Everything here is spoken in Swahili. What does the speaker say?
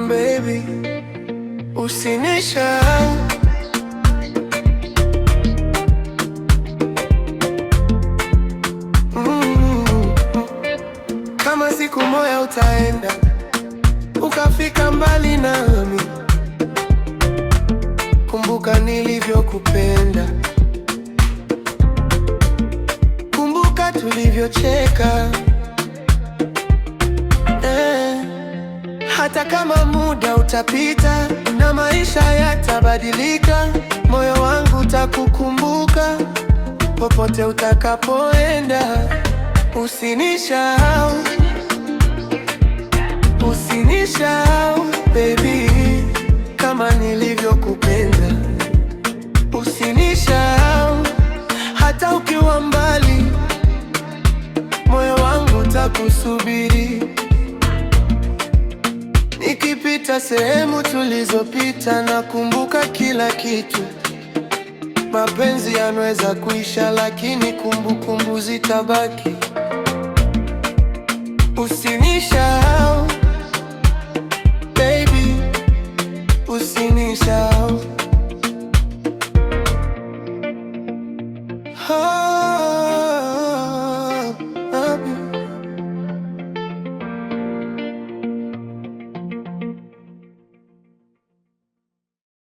Baby, usinisahau. Kama siku moja utaenda ukafika mbali nami, kumbuka nilivyokupenda, kumbuka tulivyocheka, eh. Hata kama muda utapita na maisha yatabadilika, moyo wangu utakukumbuka popote utakapoenda. Usinisahau, usinisahau baby, kama nilivyokupenda. Usinisahau hata ukiwa mbali, moyo wangu utakusubiri. Nikipita sehemu tulizopita, nakumbuka kila kitu. Mapenzi yanaweza kuisha, lakini kumbukumbu zitabaki. Usinisahau.